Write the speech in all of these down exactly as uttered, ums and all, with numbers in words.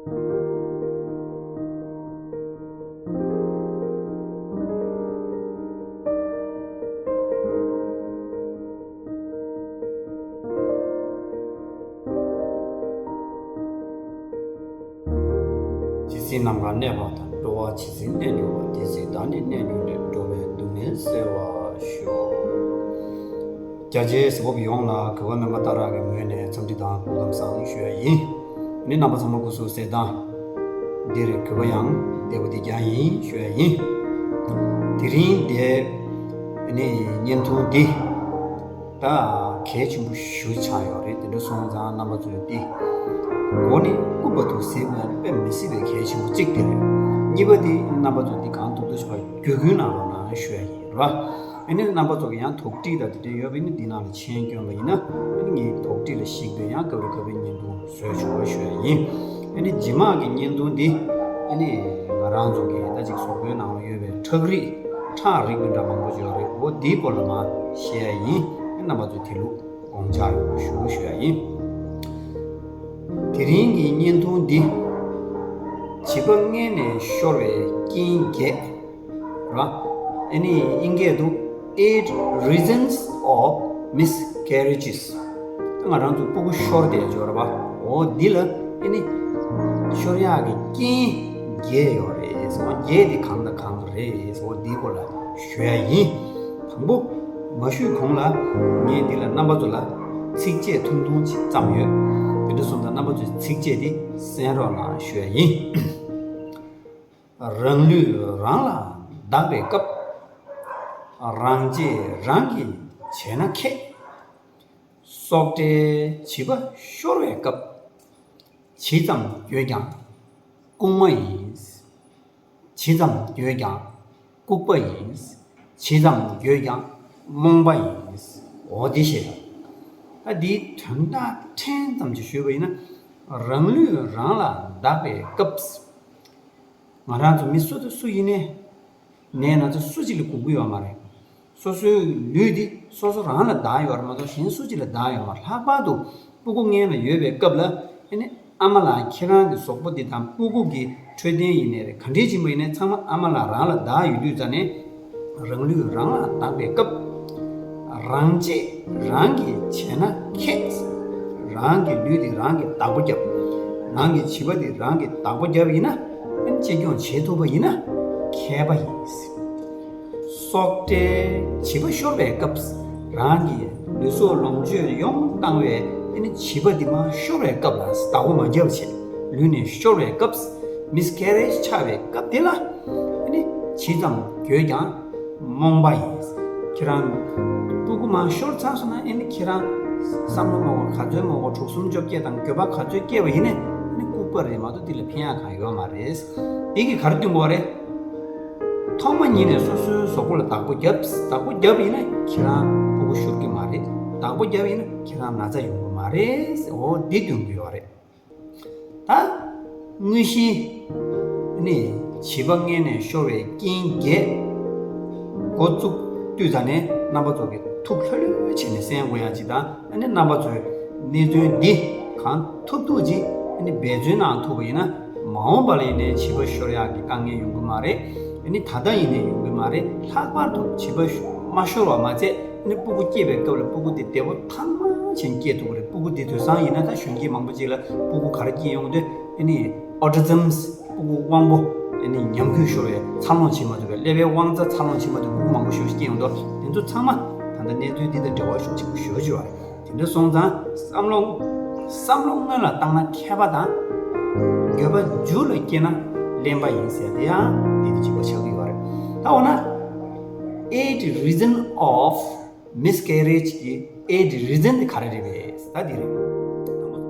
ཇི་སྲིད་ནམ་མཁའ་གནས་པ་དང་། འགྲོ་བ་ཇི་སྲིད་གནས་གྱུར་པ། དེ་སྲིད་བདག་ནི་གནས་གྱུར་ནས། འགྲོ་བའི་སྡུག་བསྔལ་སེལ་བར་ཤོག། རྒྱ་ཆེའི་གཟིགས་པ་པོ་ཡོངས་ལ་གུས་པ་སྨན་པ་ཏཱ་ར་གི་ངོས་ནས་འཚམས་འདྲི་དང་སྐུ་ཁམས་བཟང་ཞུ་ཡ་ཡིན། ནི་རྣམ་པ་ཚང་མ་སྐུ་གཟུགས་གསལ་ཐང་། འདིར་གུས་པ་ཡང་བདེ་པོ་བདེ་རྐྱང་ཡིན་ཞུ་ཡ་ཡིན། དེ་རིང་འདིར་ནི་བརྙན་ཐུང་འདི་ད་གལ་ཆེན་པོ་ཞེ་པོ་ཆགས་ཡོད་རེད། དེ་འདྲ་སོང་ཙང་རྣམ་པ་ཚོས་འདི་མགོ་ནས་རྐུབ་བར་དུ་གཟིགས་དགོས་ན་དཔེ་མི་སྲིད་པའི་གལ་ཆེན་པོ་གཅིག་དེ་རེད། གཉིས་པ་དེ་རྣམ་པ་ཚོ་འདི་གང་ཐུབ་ཐུབ་ཞིག་བརྒྱུད་སྐུལ་གནང་རོགས་གནང་ཞུ་ཡ་ཡིན་ར། ཨ་ནི་རྣམ་པ་ཚོ་གི་ཡང་དོགས་འདྲི་དང་དེ་འདྲ་ཡོད་པ་ཡིན་ན་འདི་ནང་ལ་མཆན་བསྐྱོན་པ་ཡིན་ན། ཨ་ནི་ངའི་དོགས་འདྲི་ལ་གཞིགས་པའི་ཡང་སྐབས་རེ་སྐབས་རེ་བརྙན་ཐུང་བཟོས་ཆོག་པ་ཞུ་ཡ་ཡིན། ཨ་ནི་རྗེས་མ་གི་བརྙན་ཐུང་འདི་ཨ་ནི་ང་རང་ཚོ་གི་ད་ཅིག་གཟུགས་པོའི་ནང་ལ་ཡོད་པའི་ཁྲག་རིགས་ཁྲག་རིགས་མི་འདྲ་མང་པོ་ཡོད་རེད། འོ་འདིའི་སྐོར་ལ་མར་བཤད་ཡ་ཡིན། ཨ་ནི་རྣམ་པ་ཚོས་དེ་ལུགས་དགོངས་འཇགས་ཡོང་བ་ཞུ་ཞུ་ཡ་ཡིན། དེ་རིང་གི་བརྙན་ཐུང་འདི་བྱིས་པ་མངལ་ནས་ཤོར་བའི་རྐྱེན་བརྒྱད། ར། ཨ་ནི་དབྱིན་སྐད་དུ་eight reasons of miscarriages། ང་རང་ཚོ་སྤུ་གུ་ཤོར་བསྡད་ཡོད་རེད་པ། འོ་འདི་ལ་ཨ་ནི་ཤོར་ཡག་གི་རྐྱེན་བརྒྱད་ཡོད་རེད། འོ་བརྒྱད་དེ་གང་དང་གང་རེད། འོ་འདིའི་སྐོར་ལ་ཞུ་ཡ་ཡིན། དང་པོ་མ་ཞུས་གོང་ལ་ངས་འདི་ལ་རྣམ་པ་ཚོ་ལ་ཚིགས་བཅད་ཐུང་ཐུང་ཅིག་བརྩམས་ཡོད། དེ་འདྲ་སོང་ཙང་རྣམ་པ་ཚོས་ཚིགས་བཅད་དེ་གསན་རོགས་གནང་ཞུ་ཡ་ཡིན། རང་ལུས་རང་ལ་བདག་པའི་སྐབས། རང་གཅེས་རང་གིས་བྱས་ན་ཁེགས། སྲོག་བྲལ་བྱིས་པ་ཤོར་བའི་སྐབས། ཇི་ཙམ་འགྱོད་ཀྱང་ལྐུགས་མ་ཡིན། ཇི་ཙམ་འགྱོད་ཀྱང་ལྐུགས་པ་ཡིན། ཇི་ཙམ་འགྱོད་ཀྱང་རྨོངས་པ་ཡིན། འོ་དེ་ཞེས། ད་འདིའི་དོན་དག་ཕྲན་ཙམ་ཅིག་ཞུས་པ་ཡིན་ན། རང་ལུས་རང་ལ་བདག་པའི་སྐབས། ང་རང་ཚོ་མི་སུ་དང་སུ་ཡིན་ནའི། ནད་ན་ཚ་སུ་གཅིག་ལ་འགོ་གི་ཡོད་མ་རེད། སོ་སོའི་ལུས་འདི་སོ་སོ་རང་ལ་བདག་ཡོད་རེད་མ་གཏོགས་གཞན་སུ་གཅིག་ལ་བདག་ཡོད་མ་རེད། ལྷག་པར་དུ་སྤུ་གུ་མངལ་ལ་ཡོད་པའི་སྐབས་ལ་ཨ་ནི་ཨ་མ་ལགས་ཁྱེད་རང་གི་གཟུགས་པོ་འདི་དང་སྤུ་གུ་གི་འཕྲོད་བསྟེན་ཡིན་ནའི་རེད། ག་འདྲས་ཅིག་མ་ཡིན་ནའི་ཚང་མ་ཨ་མ་ལགས་རང་ལ་བདག་ཡོད་དུས་ཙ་ནས། རང་ལུས་རང་ལ་བདག་པའི་སྐབས། རང་གཅེས་རང་གིས་བྱས་ན་ཁེགས། རང་གི་ལུས་འདི་རང་གིས་བདག་པོ་བརྒྱབ། རང་གི་བྱིས་པ་འདི་རང་གིས་བདག་པོ་བརྒྱབ་ཡིན་ན། ཨ་ནི་གཅེས་སྐྱོང་བྱེད་ཐུབ་པ་ཡིན་ན་མཁས་པ་ཡིན། སྲོག་བྲལ་བྱིས་པ་ཤོར་བའི་སྐབས། རང་གི་ལུས་སྲོག་ལོངས་སྤྱོད་ཡོངས་བཏང་བའི་ཨ་ནི་བྱིས་པ་འདི་མར་ཤོར་བའི་སྐབས་ལ་བདག་པོ་མ་བརྒྱབ་བྱས། ལུས་ནས་ཤོར་བའི་སྐབས། མིས་ཀེ་རེཇ་ཆགས་པའི་སྐབས་དེ་ལ་ཨ་ནི་ཇི་ཙམ་འགྱོད་ཀྱང་རྨོངས་པ་ཡིན། ཁྱེད་རང་སྤུ་གུ་མར་ཤོར་ཚར་སོང་ན་ཨ་ནི་ཁྱེད་རང་བསམ་བློ་མ་འཁོར་ག་ཚོད་མ་འཁོར་དྲུག་གསུམ་བཅོ་བརྒྱད་དང་འགྱོད་པ་ག་ཚོད་སྐྱེས་པ་ཡིན་ནའི་ཨ་ནི་ལྐུགས་པ་རེད་མ་གཏོགས་དེ་ལ་ཕན་ཡག་གང་ཡོད་མ་རེད། དེ་གིས་ག་རེ་སྟོན་གྱི་ཡོད་རེད། ཐོག་མ་ཉིད་ནས་སོ་སོའི་གཟུགས་པོ་ལ་བདག་པོ་བརྒྱབ། བདག་པོ་བརྒྱབ་ཡིན་ན་ཁྱེད་རང་སྤུ་གུ་ཤོར་གྱི་མ་རེད། བདག་པོ་བརྒྱབ་ཡིན་ན་ཁྱེད་རང་ན་ཚ་ཡོང་གི་མ་རེད། འོ་འདི་སྟོན་གྱི་ཡོད་རེད། ད་དངོས་གཞི་ནི་བྱིས་པ་མངལ་ནས་ཤོར་བའི་རྐྱེན་བརྒྱད་འགོ་བཙུགས་དུས་ཙ་ནས་རྣམ་པ་ཚོ་གིས་ཐུགས་ལྷོད་ལྷོད་བྱས་ནས་གསན་དགོས་ཡ་ཅིག་དང་། ཨ་ནི་རྣམ་པ་ཚོས་གནད་དོན་འདི་གང་ཐུབ་ཐུབ་ཅིག་ཨ་ནི་འབད་བརྩོན་གནང་ཐུབ་པ་ཡིན་ན། མ་འོངས་པ་ལ་ཡིན་ནའི་བྱིས་པ་ཤོར་ཡག་གི་དཀའ་ངལ་ཡོང་གི་མ་རེད། ཨ་ནི་ད་ལྟ་ཡིན་ནའི་ཡོང་གི་མ་རེད། ལྷག་པར་དུ་བྱིས་པ་ཤོ་མ་ཤོར་བ་མ་ཚད་ཨ་ནི་སྤུ་གུ་སྐྱེས་པའི་སྐབས་ལ་སྤུ་གུ་དེ་བདེ་པོ་ཐང་མ་བྱས་ནས་སྐྱེས་ཐུབ་ཀྱི་རེད། སྤུ་གུ་དེ་དེང་སང་ཡིན་ན་ད་གཞོན་སྐྱེས་མང་པོ་ཅིག་ལ་སྤུ་གུ་ག་རེ་སྐྱེས་ཡོང་དུས་ཨ་ནི་ཨོ་ཊི་ཛིམ། སྤུ་གུ་དབང་པོ་ཨ་ནི་ཉམས་རྒུད་ཤོར་བའི་འཚར་ལོངས་བྱེད་མ་ཐུབ་པའི་ཀླད་པའི་དབང་རྩ་འཚར་ལོངས་བྱེད་མ་ཐུབ་པའི་སྤུ་གུ་མང་པོ་ཞེ་པོ་ཅིག་སྐྱེས་ཡོང་དུས། དེ་ཚོ་ཚང་མ་ད་ལྟ་གནད་དོན་འདི་དང་འབྲེལ་བ་ཤུགས་ཆེན་པོ་ཞེ་པོ་ཅིག་ཡོད་རེད། དེ་འདྲ་སོང་ཙང་བསམ་བློ་བསམ་བློ་སྔོན་ལ་བཏང་ན་མཁས་པ་དང་། འགྱོད་པ་མཇུག་ལ་སྐྱེས་ན་གླེན་པ་ཡིན་ཟེར་དེ་ཡང་འདི་དང་གཅིག་པ་ཆགས་ཀྱི་ཡོད་རེད། ད་འོ་ན་eight reason of miscarriage གི་eight reason དེ་ག་རེ་རེད་པས། ད་འདི་རེད།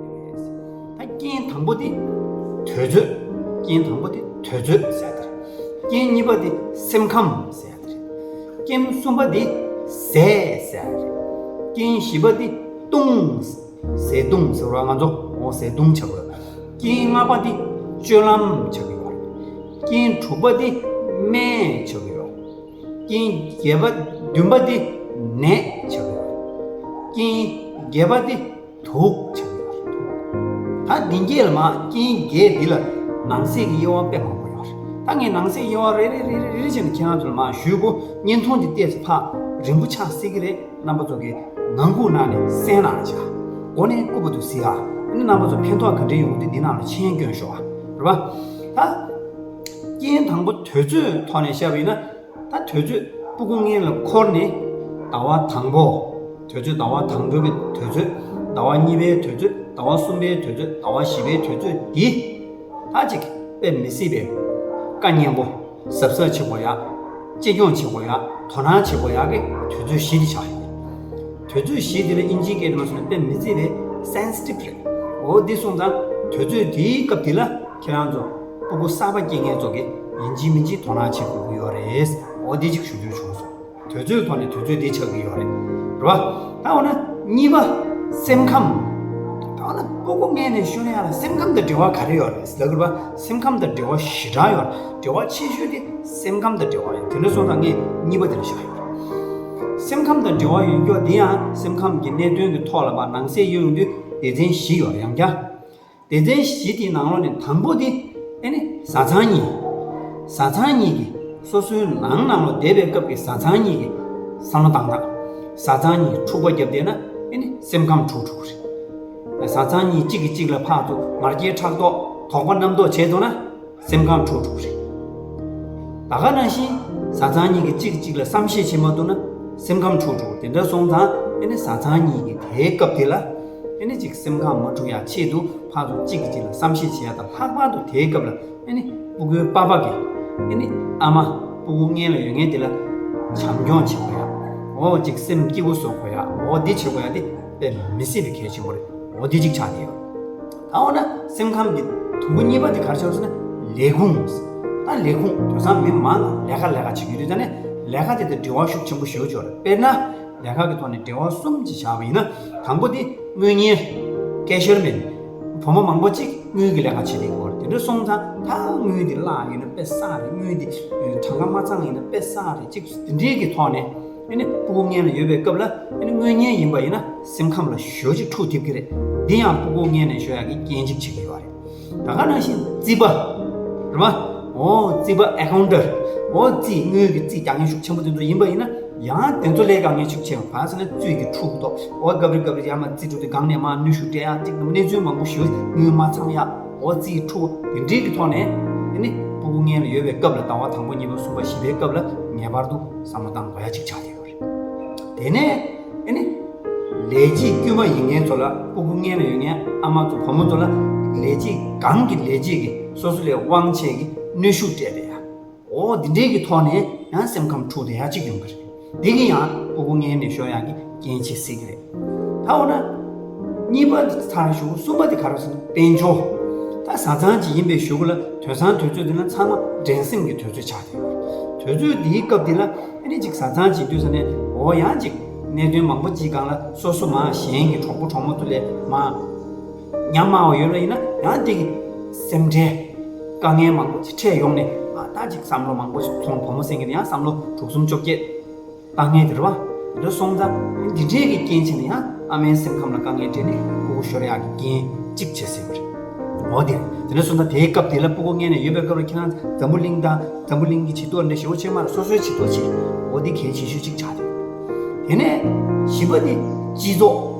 ད་རྐྱེན་དང་པོ་དེ་དུས་ཚོད། རྐྱེན་དང་པོ་དེ་དུས་ཚོད་ཟེར་ཡ་དེ་རེད། རྐྱེན་གཉིས་པ་དེ་སེམས་ཁམས་ཟེར་ཡ་དེ་རེད། རྐྱེན་གསུམ་པ་དེ་ཟས་ཟེར་ཡ་དེ་རེད། རྐྱེན་བཞི་པ་དེ་བཏུང་། ཟས་བཏུང་ཟེར་བ་ང་ཚོ་འོ་ཟས་བཏུང་བྱ་དགོས། རྐྱེན་ལྔ་པ་དེ་སྤྱོད་ལམ་བྱ་དགོས་པ་རེད། རྐྱེན་དྲུག་པ་དེ་སྨན་བྱ་དགོས་པ་རེད། རྐྱེན་བརྒྱད་པ་བདུན་པ་དེ་ནད་བྱ་དགོས་པ་རེད། རྐྱེན་བརྒྱད་པ་དེ་དུག་བྱ་དགོས་པ་རེད། ད་འདི་སྐད་ལ་མ་རྐྱེན་བརྒྱད་འདི་ལ་ནང་གསེས་ཀྱི་དབྱེ་བ་དཔེ་མང་པོ་ཡོད་རེད། ད་ངས་ནང་གསེས་དབྱེ་བ་རེ་རེ་རེ་རེ་རེ་བྱས་ནས་ཁྱེད་རང་ཚོ་ལ་མ་ཞུས་གོ། བརྙན་ཐུང་འདི་ཏོག་ཙམ་ཕར་རིང་པོ་ཆགས་སྲིད་ཀྱི་རེད། རྣམ་པ་ཚོ་གིས་ངང་སྒུག་གནང་ནས་གསན་གནང་བྱ། འགོ་ནས་སྐུ་པ་དུ་གཟིགས་ཨ། ཨ་ནི་རྣམ་པ་ཚོ་ཕན་ཐོགས་ག་འདྲ་ཡོང་གི་འདི་འདི་ནང་ལ་མཆན་སྐྱོན་ཤོག་ཨ། རེད་པ། ད་རྐྱེན་དང་པོ་དུས་ཚོད་ཐོག་ནས་བཤད་པ་ཡིན་ན། ད་དུས་ཚོད་སྤུ་གུ་མངལ་ལ་འཁོར་ནས་ཟླ་བ་དང་པོ། དུས་ཚོད་ཟླ་བ་དང་པོའི་གི་དུས་ཚོད། ཟླ་བ་གཉིས་པའི་དུས་ཚོད། ཟླ་བ་གསུམ་པའི་དུས་ཚོད། ཟླ་བ་བཞི་པའི་དུས་ཚོད་འདི། ད་ཅིག་དཔེ་མི་སྲིད་པའི་དཀའ་ངལ་པོ། གཟབ་གཟབ་བྱེད་དགོས་ཡ། གཅེས་སྐྱོང་བྱེད་དགོས་ཡ། དོ་སྣང་བྱེད་དགོས་ཡ་གི་དུས་ཚོད་བཞི་དེ་ཆགས་ཡོད། དུས་ཚོད་བཞི་དེ་ལ་དབྱིན་ཇིའི་སྐད་དུ་མ་སོང་ན་དཔེ་མི་སྲིད་པའི་སེན་སི་ཊིབ་རེད། འོ་འདི་སོང་ཙང་དུས་ཚོད་དེའི་སྐབས་དེ་ལ་ཁྱེད་རང་ཚོ་སྤུ་གུ་གསར་པ་སྐྱེ་མཁན་ཚོ་གིས་ཡིན་གཅིག་མིན་གཅིག་དོ་སྣང་བྱེད་དགོས་ཀྱི་ཡོད་རེད། འོ་འདི་གཅིག་ཞུ་འདོད་བྱུང་སོང་། དུས་ཚོད་ཐོག་ནས་དུས་ཚོད་འདི་ཆགས་ཀྱི་ཡོད་རེད། རེད་བ། ད་འོ་ན་གཉིས་པ། སེམས་ཁམས། ད་འོ་ན་སྤུ་གུ་མངལ་ནས་ཤོར་ན་ཡང་ལ་སེམས་ཁམས་དང་འབྲེལ་བ་ག་རེ་ཡོད་རེད་ཟེར་ལབ་ཀྱི་རེད་བ། སེམས་ཁམས་དང་འབྲེལ་བ་ཞེ་དྲག་ཡོད་རེད། འབྲེལ་བ་ཆེ་ཤོས་དེ་སེམས་ཁམས་དང་འབྲེལ་བ་ཡོད། དེ་འདྲ་སོང་ཙང་ངས་གཉིས་པ་དེ་ལ་བཞག་ཡོད་རེད། སེམས་ཁམས་དང་འབྲེལ་བ་ཡོད་རྒྱུ་དེ་ཡང་སེམས་ཁམས་ཀྱི་གནད་དོན་གྱི་ཐོག་ལ་བ་ནང་གསེས་ཡོད་ཡོང་དུས་སྡེ་ཚན་བཞི་ཡོད་རེད་ཡང་བསྐྱར། སྡེ་ཚན་བཞི་དེའི་ནང་ལོགས་ནས་དང་པོ་དེ་ཨེ་ནི་བཟའ་ཚང་གཉིས། བཟའ་ཚང་གཉིས་ཀྱིས་སོ་སོའི་ནང་ནང་ལོགས་བསྡད་པའི་སྐབས་ཀྱི་བཟའ་ཚང་གཉིས་ཀྱིས་བསམ་བློ་བཏང་སྟངས། བཟའ་ཚང་གཉིས་འཁྲུག་པ་བརྒྱབ་བསྡད་ན་ཨེ་ནི་སེམས་ཁམས་འཁྲུག་འཁྲུག་རེད། བཟའ་ཚང་གཉིས་གཅིག་གིས་གཅིག་ལ་ཕར་ཚུར་ངར་སྐད་ཕྲག་དོག་དོགས་པ་རྣམ་རྟོག་བྱས་འདུག་ན། སེམས་ཁམས་འཁྲུག་འཁྲུག་རེད། ད་ག་ནང་བཞིན་བཟའ་ཚང་གཉིས་ཀྱིས་གཅིག་གིས་གཅིག་ལ་བསམ་ཤེས་བྱེད་མ་ཐུབ་ན་སེམས་ཁམས་འཁྲུག་འཁྲུག་དེ་འདྲ་སོང་ཙང་ཨེ་ནི་བཟའ་ཚང་གཉིས་ཀྱིས་དེའི་སྐབས་དེ་ལ་ཨེ་ནི་གཅིག་སེམས་ཁམས་མ་འཁྲུག་ཡག་ཆེད་དུ་ཕར་ཚུར་གཅིག་གིས་གཅིག་ལ་བསམ་ཤེས་བྱེད་ཡག་དང་ལྷག་པར་དུ་དེའི་སྐབས་ལ་ཨེ་ནི་སྤུ་གུའི་པ་ཕ་གིས་ཨེ་ནི་ཨ་མ་སྤུ་གུ་མངལ་ལ་ཡོད་མཁན་དེ་ལ་བྱམས་སྐྱོང་བྱེད་དགོས་ཡག་འོ་གཅིག་སེམས་སྐྱིད་པོ་བཟོ་དགོས་ཡག་འོ་འདི་བྱེད་དགོས་ཡག་དེ་དཔེ་མི་སྲིད་པའི་གལ་ཆེན་པོ་རེད། འོ་འདི་གཅིག་ཆགས་བསྡད་ཡོད། ད་འོ་ན་སེམས་ཁམས་ཀྱི་དུམ་བུ་གཉིས་པ་དེ་ག་རེ་ཆགས་ཟེར་ན་ལས་ཁུངས། ད་ལས་ཁུངས་དེང་སང་མི་མང་ལ་ལས་ཀ་ལས་ཀ་བྱེད་ཀྱི་ཡོད་དུས་ད་ནས་ལས་ཀ་དེ་དང་འབྲེལ་བ་ཤུགས་ཆེན་པོ་ཞེ་པོ་ཅིག་ཡོད་རེད། དཔེར་ན་ལས་ཀ་གི་ཐོག་ནས་འབྲེལ་བ་གསུམ་ཅིག་བཞག་པ་ཡིན་ན། དང་པོ་དེ་དངུལ་གཉེར། ཀེ་ཤར་མེན། བུ་མོ་མང་པོ་ཅིག་དངུལ་གྱི་ལས་ཀ་བྱེད་བསྡད་ཡོད་རེད། དེ་འདྲ་སོང་ཙང་ད་དངུལ་དེ་བརླག་ཡིན་ན་དཔེ་བསགས་རེད། དངུལ་དེ་གྲངས་ཀ་མ་ཚང་ཡིན་ན་དཔེ་བསགས་རེད། ཅིག་དེ་འདྲའི་གི་ཐོག་ནས། ཨ་ནི་སྤུ་གུ་མངལ་ལ་ཡོད་པའི་སྐབས་ལ་ཨ་ནི་དངུལ་གཉེར་ཡིན་པ་ཡིན་ན་སེམས་ཁམས་ལ་ཞེ་པོ་ཅིག་འཁྲུག་ཐེབས་ཀྱི་རེད། འདི་ཡང་སྤུ་གུ་མངལ་ནས་ཤོར་ཡག་གི་རྐྱེན་གཅིག་བྱེད་ཀྱི་ཡོད་རེད། ད་ག་ནང་བཞིན་རྩིས་པ། རེད་པ། འོ་རྩིས་པ་ཨེ་ཀའུན་ཊར། འོ་རྩིས་དངུལ་གྱི་རྩིས་རྒྱག་མཁན་ཤུགས་ཆེན་པོ་དེ་ཚོ་ཡིན་པ་ཡིན་ན་ཡང་དེ་ཚོ་ལས་ཀ་ངས་ཤུགས་ཆེ་བ་ག་ཟེར་ན་རྩིས་ཀྱི་འཁྲུག་ཏོ། འོ་སྐབས་རེ་སྐབས་རེ་ཡར་མར་རྩིས་འཁྲུག་དེ་སྒང་ནས་མར་ནུས་ཤུགས་སྤྲད་ཡག་ཅིག་གནས་ཚུལ་མང་པོ་ཞིག་དངུལ་མ་ཚང་ཡག་འོ་རྩིས་འཁྲུག་དེ་འདྲའི་གི་ཐོག་ནས་ཨ་ནི་སྤུ་གུ་མངལ་ལ་ཡོད་པའི་སྐབས་ལ་ཟླ་བ་དང་པོ་གཉིས་པ་གསུམ་པ་བཞི་པའི་སྐབས་ལ་ངེས་པར་དུ་བསམ་བློ་བཏང་དགོས་ཡག་ཅིག་ཆགས་བསྡད་ཡོད་རེད། དེ་ནས་ཨ་ནི་ལས་བྱེད་དཀྱུས་མ་ཡིན་མཁན་ཚོ་ལ་སྤུ་གུ་མངལ་ལ་ཡོད་མཁན་ཨ་མ་ཚོ་བུ་མོ་ཚོ་ལ་ལས་བྱེད་སྒང་གི་ལས་བྱེད་ཀྱི་སོ་སོ་ལས་དབང་ཆེ་གི་ནུས་ཤུགས་སྤྲད་བསྡད་ཡག་འོ་འདི་འདྲའི་གི་ཐོག་ནས་ཡང་སེམས་ཁམས་འཁྲུག་བསྡད་ཡག་ཅིག་ཡོང་གི་རེད། འདི་གི་ཡང་སྤུ་གུ་མངལ་ནས་ཤོར་ཡག་གི་རྐྱེན་བྱེད་སྲིད་ཀྱི་རེད། ད་འོ་ན། གཉིས་པ་དེ་ཚར་ཞུ། གསུམ་པ་དེ་ག་རེ་ཟེར་ན་དཔལ་འབྱོར། ད་བཟའ་ཚང་གཅིག་ཡིན་པའི་གཞུག་གུ་ལ་དུས་སང་དུས་ཚོད་འདི་ན་ཚང་མ་འགྲན་སེམས་ཀྱི་དུས་ཚོད་ཆགས་བསྡད་ཡོད། དུས་ཚོད་འདིའི་སྐབས་འདི་ལ་ཨ་ནི་ཅིག་བཟའ་ཚང་གཅིག་དུས་ས་ནས་འོ་ཡང་ཅིག་གནད་དོན་མང་པོ་ཅིག་སྒང་ལ་སོ་སོ་མ་གཞན་གྱི་གྲོགས་པོ་གྲོགས་མོ་ཚོ་ལས་མ་ཉམས་དམའ་བ་ཡོད་པ་ཡིན་ན་ཡང་དེ་གི་སེམས་ཁྲལ་དཀའ་ངལ་མང་པོ་ཅིག་འཕྲད་ཡོང་ནས་ཨ་ད་ཅིག་བསམ་བློ་མང་པོ་ཞིག་ཐོངས། བུ་མོ་སེང་གེ་ཡང་བསམ་བློ་དྲུག་གསུམ་བཅོ་བརྒྱད། བཏང་མཁན་དེ་རེད་བ། དེ་འདྲ་སོང་ཙང་འདི་འདྲའི་གི་རྐྱེན་བྱས་ནས་ཡང་ཨ་མའི་སེམས་ཁམས་ལ་དཀའ་ངལ་འཕྲད་ནས་སྤུ་གུ་ཤོར་ཡག་གི་རྐྱེན་གཅིག་བྱེད་སྲིད་པ་རེད། འོ་དེ་རེད། དེ་འདྲ་སོང་ཙང་དེའི་སྐབས་དེ་ལ་སྤུ་གུ་མངལ་ནས་ཡོད་པའི་སྐབས་ལ་ཁྱེད་རང་འཛམ་བུ་གླིང་དང་འཛམ་བུ་གླིང་གི་བྱི་དོར་འདྲ་ཞེ་པོ་ཆེ་མ་རེད། སོ་སོའི་བྱི་དོར་བྱེད། འོ་དེ་གལ་ཆེ་ཤོས་གཅིག་ཆགས་ཏེ། དེ་ནས་བཞི་པ་དེ་སྤྱི་ཚོགས།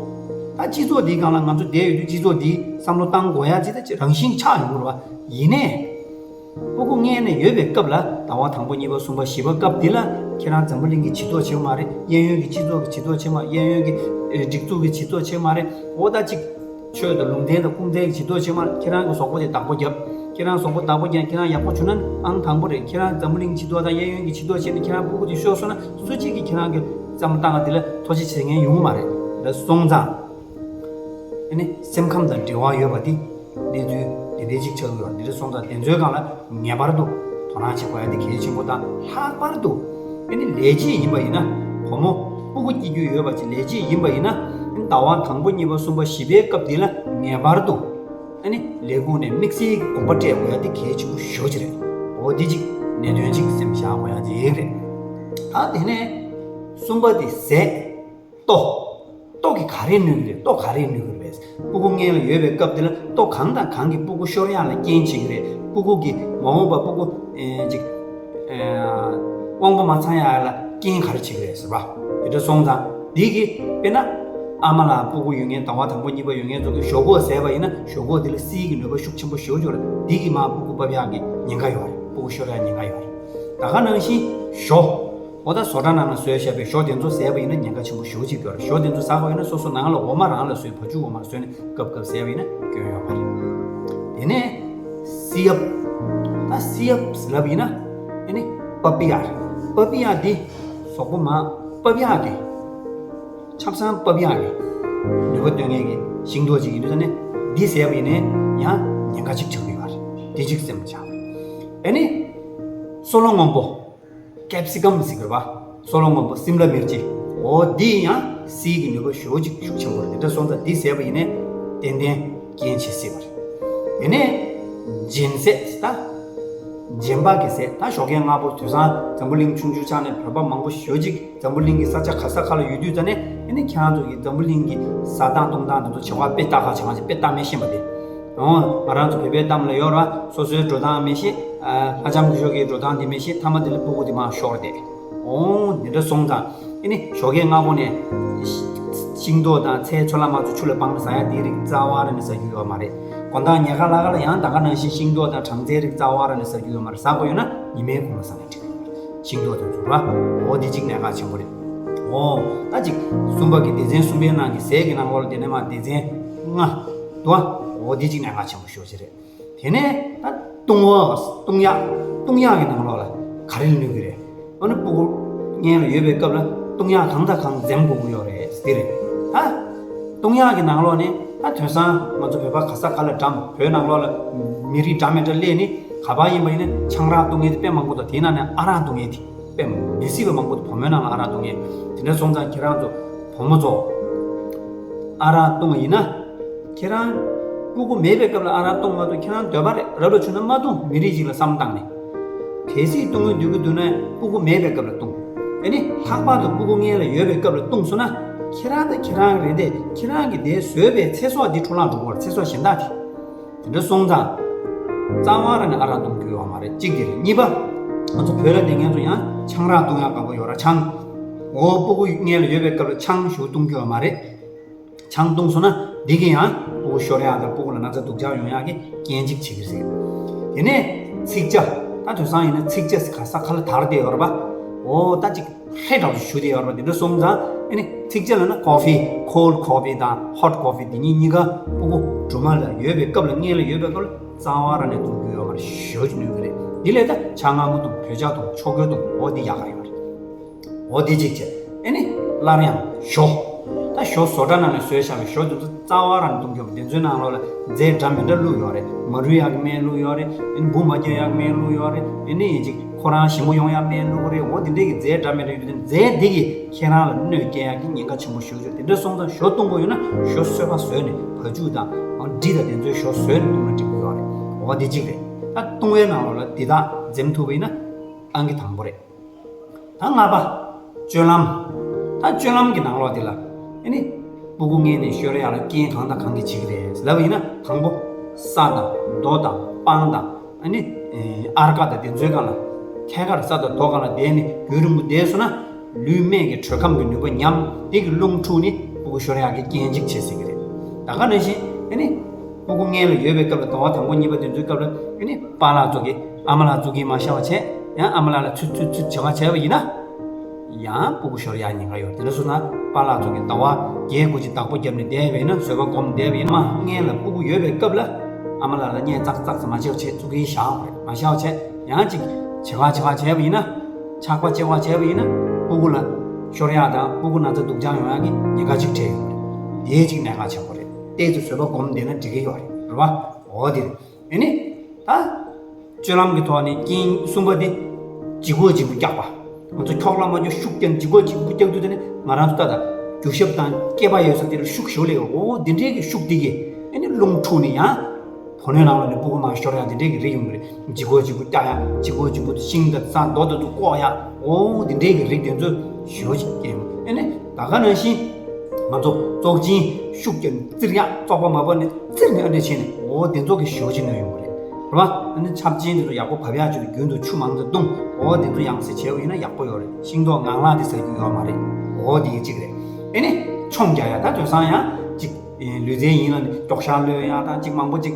ད་སྤྱི་ཚོགས་འདིའི་སྒང་ལ་ང་ཚོ་བསྡད་ཡོད་དུས་སྤྱི་ཚོགས་འདིའི་བསམ་བློ་བཏང་དགོས་ཡག་ཅིག་ད་རང་བཞིན་ཆགས་ཡོང་གི་རེད་བ། ཡིན་ནའི། སྤུ་གུ་མངལ་ནས་ཡོད་པའི་སྐབས་ལ་ཟླ་བ་དང་པོ་གཉིས་པ་གསུམ་པ་བཞི་པ་སྐབས་འདི་ལ་ཁྱེད་རང་འཛམ་བུ་གླིང་གི་བྱི་དོར་བྱེད་མ་རེད། གཡས་གཡོན་གྱི་སྤྱི་ཚོགས་ཀྱི་བྱི་དོར་བྱེད་མ། གཡས་གཡོན་གྱི་ཨེ་སྒྲིག་འཛུགས་ཀྱི་བྱི་དོར་བྱེད་མ་རེད། འོ་ད་ཅིག་ཆོས་དང་ལུང་བསྟན་དང་ཀུན་མཁྱེན་གྱི་བྱི་དོར་བྱེད་མ་རེད། ཁྱེད་རང་གི་གཟུགས་པོ་དེ་བདག་པོ་རྒྱབ། ཁྱེད་རང་གཟུགས་པོ་བདག་པོ་རྒྱབ། ཁྱེད་རང་ཡག་པོ་བྱུང་ན་ཨང་དང་པོ་རེད། ཁྱེད་རང་འཛམ་བུ་གླིང་བྱི་དོར་དང་གཡས་གཡོན་གྱི་བྱི་དོར་བྱེད་ནས་ཁྱེད་རང་སྤུ་གུ་དེ་ཤོར་སོང་ན་སུ་གཅིག་གིས་ཁྱེད་རང་གི་བསམ་བློ་བཏང་ང་དེ་ལ་ཐུགས་རྗེ་ཆེ་མཁན་ཡོང་གི་མ་རེད། ད་སོང་ཙང་། ཨ་ནི་སེམས་ཁམས་དང་འབྲེལ་བ་ཡོད་པ་འདི་གནས་ཚུལ་འདི་འདྲའི་ཅིག་ཆགས་ཀྱི་ཡོད། འདི་འདྲ་སོང་ཙང་དེ་ཚོའི་སྒང་ལ་ངེས་པར་དུ་དོ་སྣང་བྱེད་དགོས་ཡ་དེ་གལ་ཆེན་པོ་དང་། ལྷག་པར་དུ་ཨ་ནི་ལས་བྱེད་ཡིན་པ་ཡིན་ན། བུ་མོ་སྤུ་གུ་སྐྱེ་རྒྱུ་ཡོད་པ་ཅིག་ལས་བྱེད་ཡིན་པ་ཡིན་ན། ཨ་ནི་ཟླ་བ་དང་པོ་གཉིས་པ་གསུམ་པ་བཞི་པའི་སྐབས་འདི་ལ་ངེས་པར་དུ་ཨ་ནི་ལས་ཁུངས་ནས་དམིགས་བསལ་གྱི་དགོངས་པ་སྤྲད་དགོས་ཡ་དེ་གལ་ཆེན་པོ་ཞེ་པོ་ཅིག་རེད། འོ་འདི་ཅིག་གནད་དོན་ཅིག་སེམས་བཞག་དགོས་ཡ་ཅིག་རེད། ད་དེ་ནས་གསུམ་པ་དེ་ཟས། ལྟོ། ལྟོ་གིས་ག་རེ་གནོད་ཀྱི་རེད། ལྟོ་ག་རེ་གནོད་ཀྱི་རེད། སྤུ་གུ་མངལ་ལ་ཡོད་པའི་སྐབས་དེ་ལ་ལྟོ་གང་དང་གང་གིས་སྤུ་གུ་ཤོར་ཡག་ལ་རྐྱེན་བྱེད་ཀྱི་རེད། སྤུ་གུ་གི་མ་འོངས་པ་སྤུ་གུ་ཨེ་ཅིག་ཨེ་དབང་པོ་མ་ཚང་ཡག་ལ་རྐྱེན་ག་རེ་བྱེད་ཀྱི་རེད་ཟེར་བ། དེ་འདྲ་སོང་ཙང་འདི་གི་དཔེར་ན་ཨ་མ་ལ་སྤུ་གུ་ཡོད་མཁན་ཟླ་བ་དང་པོ་གཉིས་པ་ཡོད་མཁན་ཚོ་གིས་ཞོག་ཁོག་ཟས་པ་ཡིན་ན་ཞོག་ཁོག་དེ་ལ་བསིལ་གྱི་ནུས་པ་ཤུགས་ཆེན་པོ་ཞེ་པོ་ཅིག་ཡོད་རེད། འདི་གིས་མར་སྤུ་གུ་ཕབ་ཡག་གི་ཉེན་ཁ་ཡོད་རེད། སྤུ་གུ་ཤོར་ཡག་ཉེན་ཁ་ཡོད་རེད། ད་ག་ནང་བཞིན་ཞོ། འོ་ད་བཟོ་གྲྭ་ནང་ལ་བཟོས་བཞག་པའི་ཞོ་དེ་ཚོ་ཟས་པ་ཡིན་ན་ཉེན་ཁ་ཆེན་པོ་ཞེ་པོ་ཅིག་ཡོད་རེད། ཞོ་དེ་ཚོ་ཟ་དགོས་ཡིན་ན་སོ་སོ་ནང་ལ་འོ་མ་རང་ལ་བཟོས་བ་ཕྱུགས་འོ་མ་ལ་བཟོས་ནས་སྐབས་སྐབས་ཟས་པ་ཡིན་ན་སྐྱོན་ཡོད་མ་རེད། དེ་ནས་བསིལ་ཡབ། ད་བསིལ་ཡབ་ལབ་ཡིན་ན་ཨེ་ནི་པ་པི་ཡ་རེད། པ་པི་ཡ་འདི་གཟུགས་པོ་མ་པ་པི་ཡ་གི་ཆབ་གསང་པ་པི་ཡ་གི་ནུས་པ་སྟོན་མཁན་གྱི་ཤིང་ཏོག་ཅིག་ཡིན་དུས་ད་ནི་འདི་ཟས་པ་ཡིན་ནའི་ཡང་ཉེན་ཁ་ཅིག་ཆགས་ཀྱི་ཡོད་རེད། འདི་ཅིག་སེམས་བྱ། ཨེ་ནི་སོལ་རླུང་སྔོན་པོ། ཀེབ་སི་ཀམ་ཟེར་གྱི་རེད་པ། སོལ་རླུང་སྔོན་པོ་སིམ་ལ་མིར་ཅི། འོ་འདི་ཡང་བསིལ་གྱི་ནུས་པ་ཞེ་པོ་ཅིག་ཤུགས་ཆེན་པོ་རེད། དེ་འདྲ་སོང་ཙང་འདི་ཟས་པ་ཡིན་ནའི་ཏན་ཏན་རྐྱེན་བྱེད་སྲིད་པ་རེད། དེ་ནས་སྦྱིན་ཟས་ད། སྦྱིན་པ་གི་ཟས་ད་ཞོགས་ཀས་སྔ་པོ་དུས་སང་འཛམ་བུ་གླིང་ཆུང་ཆུང་ཆགས་ནས་བོད་པ་མང་པོ་ཞེ་པོ་ཅིག་འཛམ་བུ་གླིང་གི་ས་ཆ་ག་ས་ག་ལ་ཡོད་དུས་ཙ་ནས་ཨེ་ནི་ཁྱེད་རང་ཚོ་གི་འཛམ་བུ་གླིང་གི་ཟ་སྟངས་བཏུང་སྟངས་དེ་ཚོ་བྱ་བ་དཔེ་ལྟ་ག་བྱ་བ་ཞིག་དཔེ་ལྟ་མི་ཤེས་པ་དེ། འོ། ང་རང་ཚོ་བོད་པའི་གཏམ་ལ་ཡོད་ར། སོ་སོའི་འགྲོ་སྟངས་མི་ཤེས། ཨ། ལྷ་ལྕམ་སྐུ་ཞབས་ཀྱི་འགྲོ་སྟངས་དེ་མི་ཤེས། མཐའ་མ་དེ་ལ་སྤུ་གུ་དེ་མར་ཤོར་ཏེ། འོ། འདི་འདྲ་སོང་ཙང་། ཨེ་ནི་ཞོགས་ཀས་སྔ་པོ་ནས། ཤིང་ཏོག་དང་ཚལ་ཚོད་ལ་མ་ཚོད་ཆུ་ལ་སྦངས་ནས་ཟ་ཡ་དེའི་རིགས་རྩ་བ་ར་ནས་ཟ་རྒྱུ་ཡོད་མ་རེད། དགོང་དག་ཉལ་ཁ་ལ་ཁ་ལ་ཡང་ད་ག་ནང་བཞིན་ཤིང་ཏོག་དང་སྦྲང་རྩིའི་རིགས་རྩ་བ་ར་ནས་ཟ་རྒྱུ་ཡོད་མ་རེད། ཟ་དགོས་ཡོད་ན་ཉི་མའི་གུང་ལ་ཟ་ན་འགྲིག་ཤིང་ཏོག་དེ་ཚོ་ར། འོ་འདི་གཅིག་གནད་འགག་ཆེན་པོ་རེད། འོ། ད་གཅིག་གསུམ་པ་གི་སྡེ་ཚན་གསུམ་པའི་ནང་གི་ཟས་ཀྱི་ནང་ལོགས་ལ་དེ་ནས་མར་སྡེ་ཚན་ལྔ་འདུག་ཨ། འོ་འདི་གཅིག་གནད་འགག་ཆེན་པོ་ཤོས་ཅིག་རེད། དེ་ནས་ད་བཏུང་བ། བཏུང་ཡག་བཏུང་ཡག་གི་ནང་ལོགས་ལ་ག་རེ་གནོད་ཀྱི་རེད། འོ་ན་སྤུ་གུ་མངལ་ལ་ཡོད་པའི་སྐབས་ལ་བཏུང་ཡག་གང་དང་གང་འཛེམ་དགོས་ཀྱི་ཡོད་རེད་འདི་རེད། ད་བཏུང་ཡག་གི་ནང་ལོགས་ནས་ད་དེང་སང་ང་ཚོ་བོད་པ་ག་ས་ག་ལ་འགྲམ་བོད་ནང་ལོགས་ལ་མི་རིགས་འདྲ་མི་འདྲ་སླེབས་ནས་ག་པར་ཡིན་པ་ཡིན་ན་ཆང་རག་བཏུང་མཁན་དེ་དཔེ་མང་པོ་འདུག་དེའི་ནང་ནས་ཨ་རག་བཏུང་མཁན་དེ་དཔེ་མི་སྲིད་པ་མང་པོ་འདུག་བུ་མོའི་ནང་ལ་ཨ་རག་བཏུང་མཁན། དེ་འདྲ་སོང་ཙང་ཁྱེད་རང་ཚོ་བུ་མོ་ཚོ་ཨ་རག་བཏུང་བ་ཡིན་ན། ཁྱེད་རང་སྤུ་གུ་མེད་པའི་སྐབས་ལ་ཨ་རག་བཏུང་མ་བཏུང་ཁྱེད་རང་འདོད་པ་རེད། རབ་ལ་བྱུང་ན་མ་བཏུང་། མི་རིགས་ཤིག་ལ་བསམ་བཏང་ནས། གལ་སྲིད་བཏུང་གི་འདོད་ཀྱི་འདུག་ན་སྤུ་གུ་མེད་པའི་སྐབས་ལ་བཏུང་། ཨ་ནི་ལྷག་པར་དུ་སྤུ་གུ་མངལ་ལ་ཡོད་པའི་སྐབས་ལ་བཏུང་སོང་ན། ཁྱེད་རང་དང་ཁྱེད་རང་གི་རེ་འདོད་ཁྱེད་རང་གིས་དེ་བཟོས་པའི་ཚེ་སྲོག་འདི་འཕྲོ་བརླག་འགྲོ་གི་རེད། ཚེ་སྲོག་གཞན་དག་དེ། དེ་འདྲ་སོང་ཙང་། རྩ་བ་ར་ནས་ཨ་རག་བཏུང་རྒྱུ་ཡོད་མ་རེད། གཅིག་དེ་རེད། གཉིས་པ། ང་ཚོ་བོད་ལ་བསྡད་མཁན་ཚོ་ཡང་ཆང་རག་བཏུང་ཡག་དགའ་པོ་ཡོད་ར། ཆང་། འོ་སྤུ་གུ་མངལ་ལ་ཡོད་པའི་སྐབས་ལ་ཆང་ཞེ་པོ་བཏུང་རྒྱུ་ཡོད་མ་རེད། ཆང་བཏུང་སོང་ན་འདི་གིས་ཡང་སྤུ་གུ་ཤོར་ཡག་དང་སྤུ་གུ་ལ་ན་ཚ་སྡུག་ཅག་ཡོང་ཡག་གི་རྐྱེན་གཅིག་བྱེད་ཀྱི་རེད། དེ་ནས་ཚིག་ཇ། ད་དེང་སང་ཡིན་ན་ཚིག་ཇ་ཟེར་ག་ས་ག་ལ་དར་བསྡད་ཡོད་རེད་པ། འོ་ད་ཅིག་ཧྲེ་འདྲ་བོ་ཞུ་བསྡད་ཡོད་རེད་པ། དེ་འདྲ་སོང་ཙང་ཨ་ནི་ཚིག་ཇ་ལབ་ན་ཀོ་ཧྥི། ཁོལ་ཀོ་ཧྥི་དང་ཧོ་ཊི་ཀོ་ཧྥི་དེ་གཉིས་གཉིས་ཀ་སྤུ་གུ་སྦྲུམ་མ་ལ་ཡོད་པའི་སྐབས་ལ་མངལ་ལ་ཡོད་པའི་སྐབས་ལ་རྩ་བ་ར་ནས་བཏུང་རྒྱུ་ཡོད་མ་རེད། ཞེ་པོ་ཅིག་གནོད་ཀྱི་རེད། དེ་ལས་ད་ཇ་མངར་མོ་བཏུང་། བོད་ཇ་བཏུང་། ཆོ་གོས་བཏུང་། འོ་འདི་ཡག་ག་ཡོད་རེད། འོ་འདི་གཅིག་བྱས། ཨེ་ནི། སླར་ཡང་ཞོ། ད་ཞོ་བཟོ་གྲྭ་ནང་ནས་བཟོས་བཞག་པའི་ཞོ་དེ་ཚོ་རྩ་བ་རང་བཏུང་རྒྱུ་དེ་ཚོའི་ནང་ལོགས་ལ་རྫས་འདྲ་མི་འདྲ་བླུགས་ཡོད་རེད། མ་རུལ་ཡག་གི་སྨན་བླུགས་ཡོད་རེད། ཨེ་ནི་འབུ་མ་རྒྱག་ཡག་སྨན་བླུགས་ཡོད་རེད། ཨེ་ནི་ཡིན་གཅིག་ཁོ་རང་ཞིམ་པོ་ཡོང་ཡག་སྨན་བླུགས་རེད། འོ་དེ་འདྲས་ཀྱི་རྫས་འདྲ་མི་འདྲ་ཡོད་དུས་རྫས་འདི་གིས་ཁྱེད་རང་ལ་གནོད་སྐྱེལ་ཡག་གི་ཉེན་ཁ་ཆེན་པོ་ཞེ་པོ་ཅིག་དེ་འདྲ་སོང་ཙང་ཞོ་བཏུང་དགོས་ཡོད་ན་ཞོ་སོས་པ་བཟོས་ནས་བ་ཕྱུགས་དང་འབྲི་དང་དེ་ཚོའི་ཞོ་བཟོས་ནས་བཏུང་ན་འགྲིག་གི་ཡོད་རེད། འོ་དེ་གཅིག་རེད། ད་བཏུང་བའི་ནང་ལོགས་ལ་འདི་དག་འཛེམ་ཐུབ་པ་ཡིན་ན་ཨང་ཀི་དང་པོ་རེད། ད་ལྔ་པ། སྤྱོད་ལམ། ད་སྤྱོད་ལམ་གྱི་ནང་ལོགས་འདི་ལ། ཨེ་ནི། སྤུ་གུ་མངལ་ནས་ཤོར་ཡག་ལ་རྐྱེན་གང་དང་གང་གིས་བྱེད་ཀྱི་རེད་ལབ་པ་ཡིན་ན། དང་པོ། ས་དང་རྡོ་དང་སྤང་དང་། ཨེ་ནི། ཨར་ཀ་དང་དེ་ཚོའི་སྒང་ལ། ཐད་ཀར་ས་དང་རྡོ་སྒང་ལ་བསྡད་ནས་རྒྱུན་རིང་པོ་བསྡད་སོང་ན། ལུས་སྨད་ཀྱི་དྲོད་ཁམས་ཀྱི་ནུས་པ་ཉམས། དེ་གི་རླུང་འཁྲུགས་ནས་སྤུ་གུ་ཤོར་ཡག་གི་རྐྱེན་གཅིག་བྱེད་སྲིད་ཀྱི་རེད། ད་ག་ནང་བཞིན་ཨེ་ནི། སྤུ་གུ་མངལ་ལ་ཡོད་པའི་སྐབས་ལ་ཟླ་བ་དང་པོ་གཉིས་པ་དེ་ཚོའི་སྐབས་ལ་ཨེ་ནི་པཱ་ལགས་ཚོ་གིས་ཨ་མ་ལགས་ཚོ་གིས་མར་ཤ་བ་བྱས། ཡང་ཨ་མ་ལགས་ལ་ཚུད་ཚུད་ཚུད་བྱ་བ་བྱས་པ་ཡིན་ན། ཡང་སྤུ་གུ་ཤོར་ཡག་ཉེན་ཁ་ཡོད། དེ་འདྲ་སོང་ན་པཱ་ལགས་ཚོ་གིས་ཟླ་བ་བརྒྱད་དགུ་ཅིག་བདག་པོ་བརྒྱབ་ནས་བསྡད་པ་ཡིན་ན། བཟོད་པ་སྒོམ་བསྡད་པ་ཡིན་ན། མ་མངལ་ལ་སྤུ་གུ་ཡོད་པའི་སྐབས་ལ་ཨ་མ་ལགས་ལ་བརྙས་ཙག་ཙག་ཙམ་མ་བྱེད་པ་བྱས་བཙུགས་ཀྱིན་བཞག་དགོས་རེད། མ་བཞག་བྱས་ཡང་ཅིག་བྱེད་པ་བྱེད་པ་བྱས་པ་ཡིན་ན། ཆགས་པ་སྐྱེ་བ་བྱས་པ་ཡིན་ན། སྤུ་གུ་ལ་ཤོར་ཡག་དང་སྤུ་གུ་ན་ཚ་སྡུག་ཅག་ཡོང་ཡག་གི་ཉེན་ཁ་ཅིག་འཕྲད་ཡོང་གི་རེད། དེ་ཅིག་གནད་འགག་ཆེན་པོ་རེད། ཏོག་ཙམ་བཟོད་པ་སྒོམ་བསྡད་ན་འགྲིག་གི་ཡོད་རེད། རེད་བ། འོ་དེ་རེད། ཨེ་ནི། ད། སྤྱོད་ལམ་གྱི་ཐོག་ནས་རྐྱེན་གསུམ་པ་དེ། ལྗིད་ཁོག་ལྗིད་པོ་བཀྱག་པ། ང་ཚོ་འཁྱོག་ལ་མ་འཁྱོག་ཤུགས་རྐྱེན་ལྗིད་ཁོག་ལྗིད་པོ་བཀྱག་དུས་དེ་ནི་ང་རང་ཚོ་ལྟ་ད། རྒྱུ་ཞབས་དང་སྐེད་པ་ཡོད་ས་དེ་ལ་ཤུགས་ཞེ་པོ་སླེབས་ཡོང་། འོ་འདི་འདྲའི་གི་ཤུགས་དེ་གིས་ཨེ་ནི་རླུང་འཁྲུགས་ནས་ཡང་། ཕོ་ནུའི་ནང་ལོགས་ནས་སྤུ་གུ་མར་ཤོར་ཡག་འདི་འདྲའི་གི་རིགས་ཡོང་གི་རེད། ལྗིད་ཁོག་ལྗིད་པོ་བཀྱག་ཡག་ལྗིད་ཁོག་ལྗིད་པོ་ཤིང་དང་ས་རྡོ་དང་དུ་བཀོག་ཡག་འོ་འདི་འདྲའི་གི་རིགས་དེ་ཚོ་ཞེ་པོ་ཅིག་སྐྱེ་ཡོང་། ཨེ་ནི་ད་ག་ནང་བཞིན། ང་ཚོ་བཙོག་གཅིན། ཤུགས་ཀྱིས་བཙིར་ཡག། བཙོག་པ་མ་བབས་ནས་བཙིར་ནས་ཨ་འདྲས་བྱས་ནས། འོ་དེ་ཚོ་གི་ཞོ་ཅིག་ནོན་ཡོང་གི་རེད། རེད་བ། ཨ་ནི་ཆབ་ཆེན་དེ་ཚོ་ཡག་པོ་བབས་ཡག་ཅིག་ཏུ་རྒྱུན་དུ་ཆུ་མང་ཙམ་བཏུང་། འོ་དེ་ཚོ་ཡང་སེ་བྱས་པ་ཡིན་ན་ཡག་པོ་ཡོད་རེད། ཤིང་ཏོག་ངང་ལངས་དེ་ཟ་རྒྱུ་ཡོད་མ་རེད། འོ་དེ་གཅིག་རེད། ཨ་ནི་མཆོང་རྒྱག་ཡག། ད་དེང་སང་ཡང་ཅིག་ལུས་རྩལ་ཡིན་ལ་ནི་མགྱོགས་ཤར་གློད་ཡག་དང་། ཅིག་མང་པོ་ཅིག་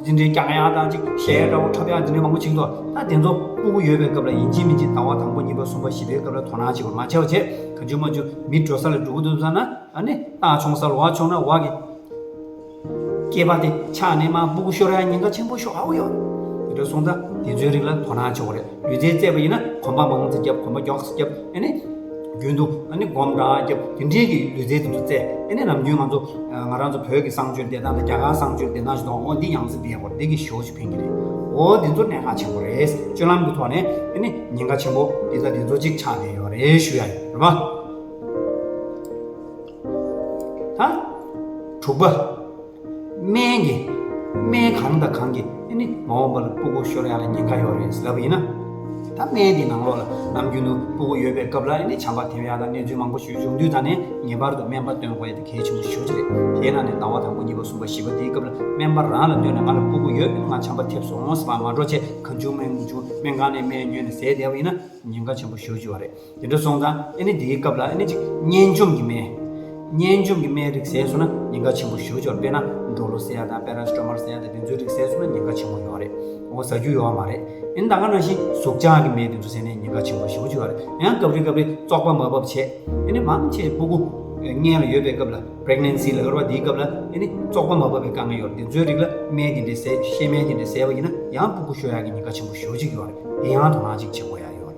འདི་འདྲའི་རྒྱག་ཡག་དང་། ཅིག་གཞས་འདྲ་བོ་འཁྲབ་ཡག་འདི་འདྲའི་མང་པོ་བྱེད་ཀྱི་འདུག། ད་དེ་ཚོ་སྤུ་གུ་ཡོད་པའི་སྐབས་ལ་ཡིན་གཅིག་མིན་གཅིག་ཟླ་བ་དང་པོ་གཉིས་པ་གསུམ་པ་བཞི་པའི་སྐབས་ལ་དོ་སྣང་བྱེད་དགོས། མ་བྱས་པ་བྱས་གང་བྱུང་མང་བྱུང་མི་འགྲོ་ས་ལ་འགྲོ་གི་འདུག་ཟེར་ན། ཨ་ནི་སྟག་མཆོང་ས་ལ་འོག་མཆོང་ན་འོག་གི་སྐེད་པ་དེ་ཆག་ནས་མར་སྤུ་གུ་ཤོར་ཡག་ཉེན་ཁ་ཆེན་པོ་ཞེ་དྲག་ཡོད། དེ་འདྲ་སོང་ཙང་དེ་ཚོའི་རིགས་ལ་དོ་སྣང་བྱེད་དགོས་རེད། ལུས་རྩལ་རྩེད་པ་ཡིན་ན་གོམ་པ་མང་ཙམ་རྒྱབ། གོམ་པ་མགྱོགས་སུ་རྒྱབ། ཨ་ནི་རྒྱུན་དུ་ཨ་ནི་སྒོམ་རང་རྒྱབ། དེ་འདྲའི་གི་ལུས་རྩལ་དེ་ཚོ་རྩེད། ཨ་ནི་ནམ་རྒྱུན་ང་ཚོ་ང་རང་ཚོ་བོད་ཀྱི་གསང་སྤྱོད་བསྡད་སྟངས་དང་རྒྱ་གར་གསང་སྤྱོད་བསྡད་སྟངས་ཤིག་འདུག། འོ་འདི་ཡང་སེ་བསྡད་དགོས་རེད། འདི་གིས་ཞེ་པོ་ཅིག་ཕན་གྱི་རེད། འོ་འདི་ཚོ་གནད་འགག་ཆེན་པོ་རེད། སྤྱོད་ལམ་གྱི་ཐོག་ནས་ཨ་ནི་ཉེན་ཁ་ཆེན་པོ་འདི་དང་འདི་ཚོ་ཅིག་ཆགས་བསྡད་ཡོད་རེད་ཞུ་ཡག་ཡིན། རེད་པ། ད་དྲུག་པ། སྨན་གྱི། སྨན་གང་དང་གང་གིས་ཨ་ནི་མ་འོངས་པ་ལ་སྤུ་གུ་ཤོར་ཡག་ལ་ཉེན་ཁ་ཡོད་རེད་ལབ་པ་ཡིན་ན། ད་སྨན་དེ་ནང་ལོགས་ལ་ནམ་རྒྱུན་དུ་སྤུ་གུ་ཡོད་པའི་སྐབས་ལ་ཨ་ནི་ཆམ་པ་ཐེབས་ཡག་དང་གནས་ཚུལ་མང་པོ་ཞིག་བྱུང་དུས་ད་ནས་ངེས་པར་དུ་སྨན་པ་སྟོན་དགོས་ཡག་དེ་གལ་ཆེན་པོ་ཞེ་པོ་ཅིག་རེད། དེའི་ནང་ནས་ཟླ་བ་དང་པོ་གཉིས་པ་གསུམ་པ་བཞི་པ་དེའི་སྐབས་ལ་སྨན་པ་རང་ལ་སྟོན་ནས། ང་ལ་སྤུ་གུ་ཡོད། ང་ཆམ་པ་ཐེབས་སོང་ཟེར་བ་མ་འགྲོ་བྱས་གང་བྱུང་མང་བྱུང་སྨན་ཁང་ནས་སྨན་ཉོས་ནས་ཟས་བསྡད་པ་ཡིན་ན་ཉེན་ཁ་ཆེན་པོ་ཞེ་པོ་ཅིག་ཡོད་རེད། དེ་འདྲ་སོང་ཙང་ཨ་ནི་དེའི་སྐབས་ལ་ཨ་ནི་ཅིག་གཉན་འཇོམས་ཀྱི་སྨན། གཉན་འཇོམས་ཀྱི་སྨན་རིགས་ཟས་སོང་ན་ཉེན་ཁ་ཆེན་པོ་ཞེ་པོ་ཅིག་ཡོད་རེད། དཔེར་ན་ཌོ་ལོ་ཟེར་ཡག་དང་པེ་ར་སི་ཊ་མོལ་ཟེར་ཡག་དང་དེ་ཚོའི་རིགས་ཟས་སོང་ན་ཉེན་ཁ་ཆེན་པོ་ཡོད་རེད། འོ་ཟ་རྒྱུ་ཡོད་མ་རེད། ཨ་ནི་ད་ག་ནང་བཞིན་ཟུག་བཅག་གི་སྨན་དེ་ཚོ་ཟས་ནས་ཉེན་ཁ་ཆེན་པོ་ཞེ་པོ་ཅིག་ཡོད་རེད། ཡང་སྐབས་རེ་སྐབས་རེ་བཙོག་པ་མ་བབས་བྱས་ཨ་ནི་མང་ཆེ་སྤུ་གུ་མངལ་ལ་ཡོད་པའི་སྐབས་ལ། པི་རེག་ནན་སི་ལབ་ཡོད་རེད་པ། དེའི་སྐབས་ལ་ཨ་ནི་བཙོག་པ་མ་བབས་པའི་དཀའ་ངལ་ཡོད་རེད། དེ་ཚོའི་རིགས་ལ་སྨན་དེ་འདྲས་ཟས། བཤལ་སྨན་དེ་འདྲས་ཟས་པ་ཡིན་ན་ཡང་སྤུ་གུ་ཤོར་ཡག་གི་ཉེན་ཁ་ཆེན་པོ་ཞེ་པོ་ཅིག་ཡོད་རེད། དེ་ཡང་དོ་སྣང་ཅིག་བྱེད་དགོས་ཡག་ཡོད་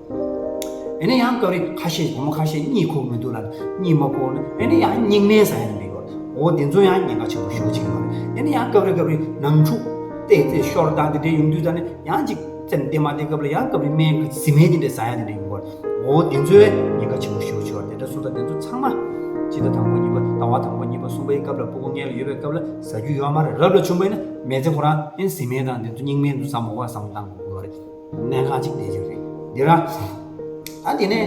རེད། ཨ་ནི་ཡང་སྐབས་རེ་ཁ་ཤས། བུ་མོ་ཁ་ཤས་གཉིད་ཁུག་མི་འདུག་ལབ། གཉིད་མ་ཁུག་ན་ཨ་ནི་ཡང་སྙིགས་མའི་ཟ་ཡག་དེ་འདྲས་ཡོད་རེད། འོ་དེ་ཚོ་ཡང་ཉེན་ཁ་ཆེན་པོ་ཞེ་པོ་ཅིག་ཡོད་རེད། ཨ་ནི་ཡང་སྐབས་རེ་སྐབས་རེ་ནང་འཁྲུག་བལྟས་བལྟས་ཤོར་སྟངས་དེ་འདྲས་ཡོང་དུས་ད་ནི་ཡང་ཅིག་ཙམ་བལྟས་མ་བལྟས་སྐབས་ལ་ཡང་སྐབས་རེ་སྨན་གྱི་བཟི་སྨན་དེ་འདྲས་ཟ་ཡག་དེ་འདྲས་ཡོང་གི་རེད། འོ་དེ་ཚོའི་ཉེན་ཁ་ཆེན་པོ་ཞེ་པོ་ཅིག་ཡོད་རེད། དེ་འདྲ་སོང་ཙང་དེ་ཚོ་ཚང་མ་སྤྱི་ཟླ་དང་པོ་གཉིས་པ། ཟླ་བ་དང་པོ་གཉིས་པ་གསུམ་པའི་སྐབས་ལ་སྤུ་གུ་མངལ་ལ་ཡོད་པའི་སྐབས་ལ་ཟ་རྒྱུ་ཡོད་མ་རེད། རབ་ལ་བྱུང་བ་ཡིན་ན་མི་ཚེ་ཁོ་རང་ཨ་ནི་བཟི་སྨན་དང་དེ་ཚོ་སྙིགས་སྨན་དེ་ཚོ་ཟ་མ་དགོས་པ་བསམ་བློ་བཏང་དགོས་ཀྱི་ཡོད་རེད། གནད་འགག་ཅིག་དེ་ཅིག་རེད། དེ་ར། ད་དེ་ནས་